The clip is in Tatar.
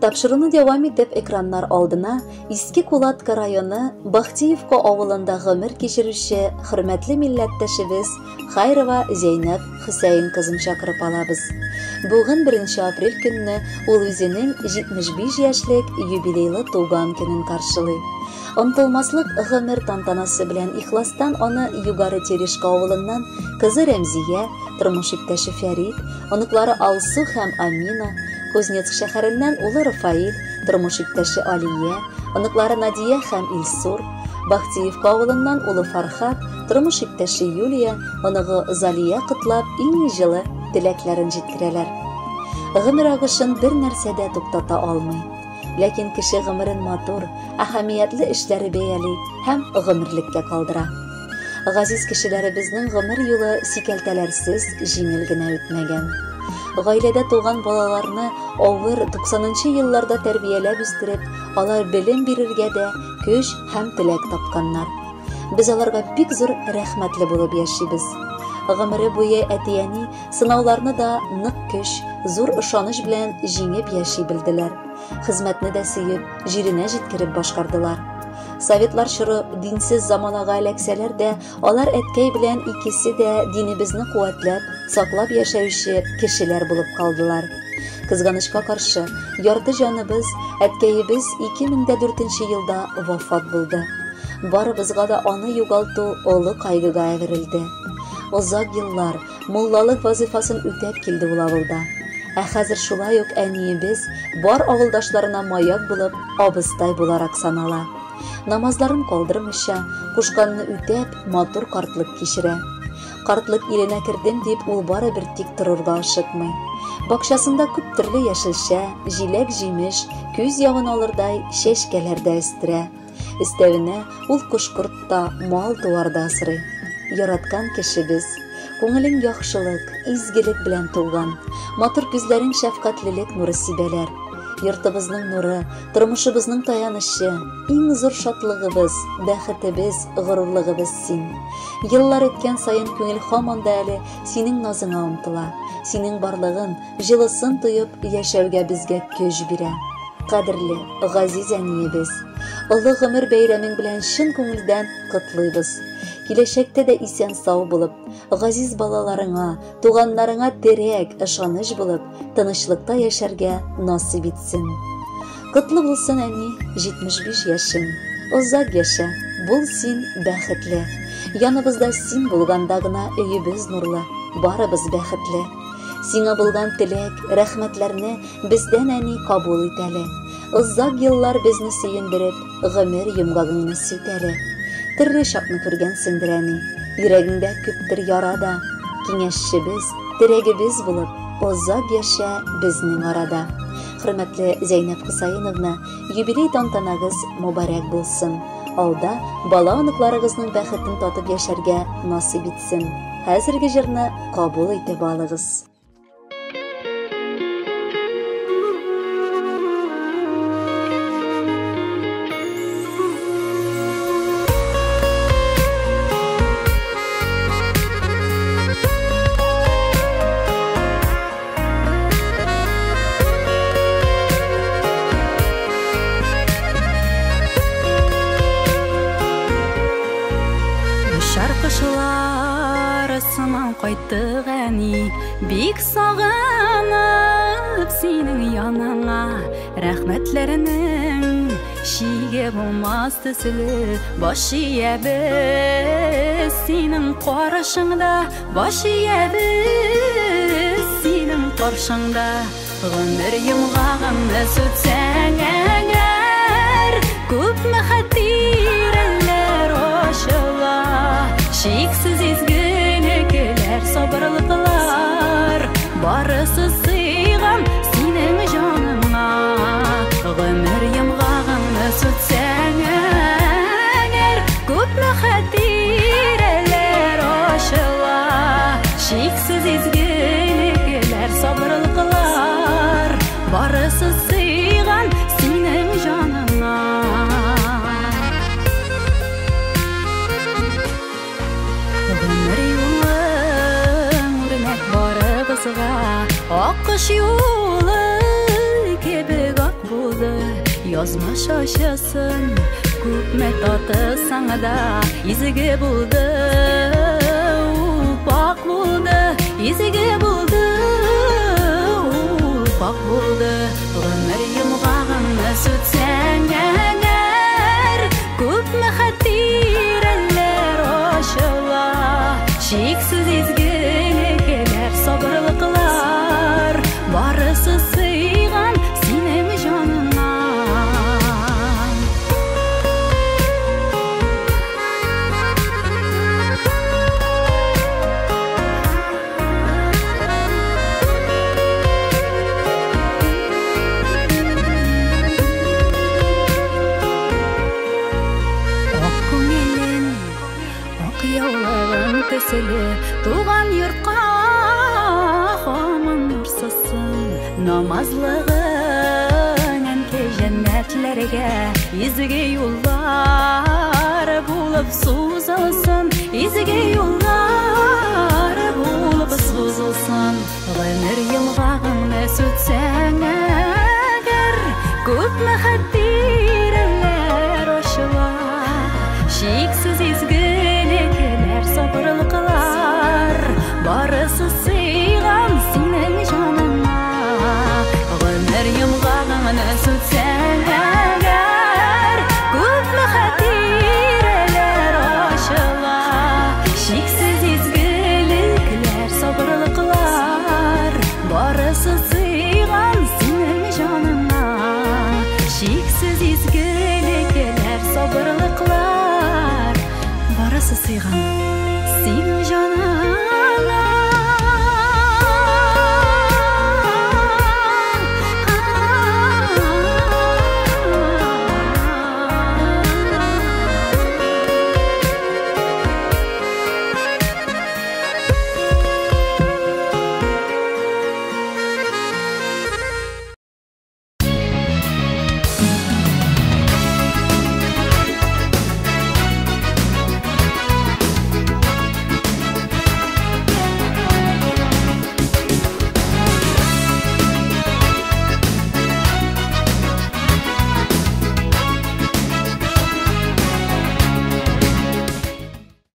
Тапшыруны дәвам итеп экраннар алдына Иске Кулатка районы Бахтиевка авылында гомер кичерүче хөрмәтле милләттәшебез Хайрова Зәйнәб Хөсәен кызын чакырып алабыз. Бүген 1 апрель көнне ул үзенең 75 яшьлек юбилейлы туган көнен каршылый. Онтылмаслык гомер тантанасы белән ихластан аны Югары Терешка авылыннан кызы Рәмзия, тормыш иптәше Фәрит, оныклары Алсу һәм Амина, Кузнецк шәһәреннән улы Рафаил, тормыш иптәше Алия, оныклары Надия һәм Илсур, Бахтиевка авылыннан улы Фархат, тормыш иптәше Юлия, оныгы Залия котлап иң җылы теләкләрен җиткерәләр. Гомер агышын бер нәрсә дә туктата алмый. Ләкин кеше гомерен матур, әһәмиятле эшләре бәяли һәм гомерлеккә калдыра. Газиз кешеләребезнең гомер юлы сикәлтәләрсез җиңел генә үтмәгән. Гаиләдә туган балаларны авыр 90нчы елларда тәрбияләп үстереп, алар белем бирергә дә көч һәм теләк тапканнар. Без аларга бик зур рәхмәтле булып яшибез. Гомере буе әти-әни сынауларны да нык көч, зур ышаныч белән җиңеп яши белделәр. Хезмәтне дә сөеп, җиренә җиткереп башкардылар. Советлар чоры динсез заманага эләксәләр дә, алар әткәй белән икесе дә динебезне куәтләп, саклап яшәүче кешеләр булып калдылар. Кызганычка каршы, ярты җаныбыз, әткәебез 2004 елда вафат булды. Барыбызга да аны югалту олы кайгыга әверелде. Озак еллар муллалык вазифасын үтәп килде ул авылда. Ә хәзер шулай ук әниебез бар авылдашларына маяк булып, абыстай буларак санала. Намазларын калдырмыйча, кушканны үтәп, матур картлык кичерә. Картлык иленә кердем дип, ул барыбер тик торырга ашыкмый. Бакчасында күп төрле яшелчә, җиләк-җимеш, күз явын алырдай чәчкәләр дә үстерә. Өстәвенә ул кош-корт та, мал-туар да асрый. Яраткан кешебез, күңелең яхшылык, изгелек белән тулган, матур күзләрең шәфкатьлелек нуры сибәләр. Йортыбызның нуры, тормышыбызның таянычы, иң зур шатлыгыбыз, бәхетебез, горурлыгыбыз син. Еллар үткән саен күңел һаман да әле синең назыңа омтыла, синең барлыгын, җылысын тоеп яшәүгә безгә көч бирә. Кадерле, газиз әниебез, олы гомер бәйрәмең белән чын күңелдән котлыйбыз. Киләчәктә дә исән-сау булып, газиз балаларыңа, туганнарыңа терәк, ышаныч булып, тынычлыкта яшәргә насыйп итсен. Котлы булсын, әни, 75 яшең. Озак яшә, бул син бәхетле. Яныбызда син булганда гына өебез нурлы, барыбыз бәхетле. Сиңа булган теләк, рәхмәтләрне бездән, әни, кабул ит әле. Озак еллар безне сөендереп, гомер йомгагыңны сүт әле. Төрле чакны күргәнсеңдер, әни, йөрәгеңдә күптер яра да. Киңәшчебез, терәгебез булып, озак яшә безнең арада. Хөрмәтле Зәйнәб Хусаиновна, юбилей тантанагыз мөбарәк булсын. Алда бала оныкларыгызның бәхетен татып яшәргә насыйп итсен. Хәзерге җырны кабул итеп алыгыз. Очар кошлар сыман кайттык, әни, бик сагынып синең яныңа. Рәхмәтләренең чиге булмас төсле, баш иябез синең каршыңда, баш иябез синең каршыңда. Гомер йомгагыңны сүтсәң әгәр, күпме хатирәләр ачыла, чиксез изгелекләр, сабырлыклар, барысы сыйган синең җаныңа. Гомер йомгагыңны сүтсәң әгәр, күпме хатирәләр ачыла, чиксез изгелекләр, сабырлыклар, барысы сыйган синең җаныңа. Гомер юлың үрнәк барыбызга, аккош юлы кебек ак Язмыш ачысын күпме татысаң да, изге булды, ул пакь булды, изге булды, ул пакь булды. Гомер йомгагыңны сүтсәң әгәр, күпме хатирәләр ачыла, чиксез изгелекләр, сабырлыклар, барысы сыйган синең җаныңа. Ак күңелең, ак яулыгың төсле, туган йортка һаман нур сызсын. Намазлыгың әнкәй җәннәтләргә изге юллар булып сузылсын, изге юллар булып сузылсын. Гомер йомгагыңны сүтсәң әгәр, күпме хатирәләр ачыла, чиксез изгелекләр, сабырлыклар, барысы сыйган синең җаныңа. Гомер йомгагыңны сүтсәң әгәр, күпме хатирәләр ачыла, чиксез изгелекләр, сабырлыклар, барысы сыйган синең җаныңа. Чиксез изгелекләр, сабырлыклар, барысы сыйган синең җаныңа.